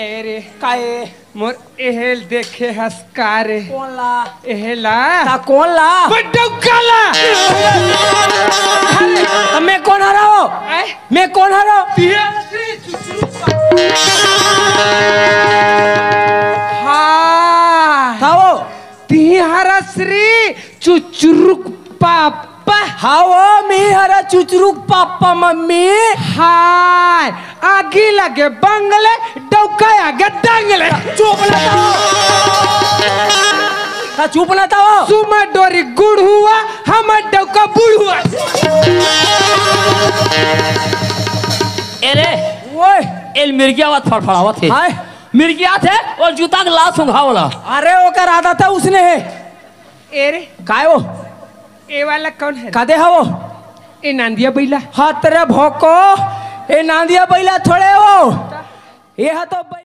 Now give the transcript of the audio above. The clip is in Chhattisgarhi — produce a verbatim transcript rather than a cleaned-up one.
ए रे, काय? मोर एहेल देखे हस का रे? कोन ला? एहेला। ता कोन ला? बड्डौका ला। त मैं कोन हरव? आय? मैं कोन हरव? तिहारा श्री चुचुरु। हाँ। ता वो? तिहारा श्री चुचुरुक पापा। हाँ वो, मी हरा चुचुरुक पापा मम्मी। हाय, आगी लगे बंगले, डौका आगे दंगले। चुप ना ताओ। ता चुप ना ताओ। सुमा डोरी गुड़हुआ, हमर डौका बुढ़ुआ। ए रे, ओए। एल मिर्गिया वात फड़फड़ावत हे। हाय। मिर्गिया थे, वो जूता के लाल सुंघावला। अरे, ओकर आदत हे, उसने हे। ए रे। काय वो? ए वाला कौन है? कादे हवो? ए नांदिया बैला। हाँ, तेरे भोको, ए नांदिया बैला थोड़े हो। ये हा तो बै-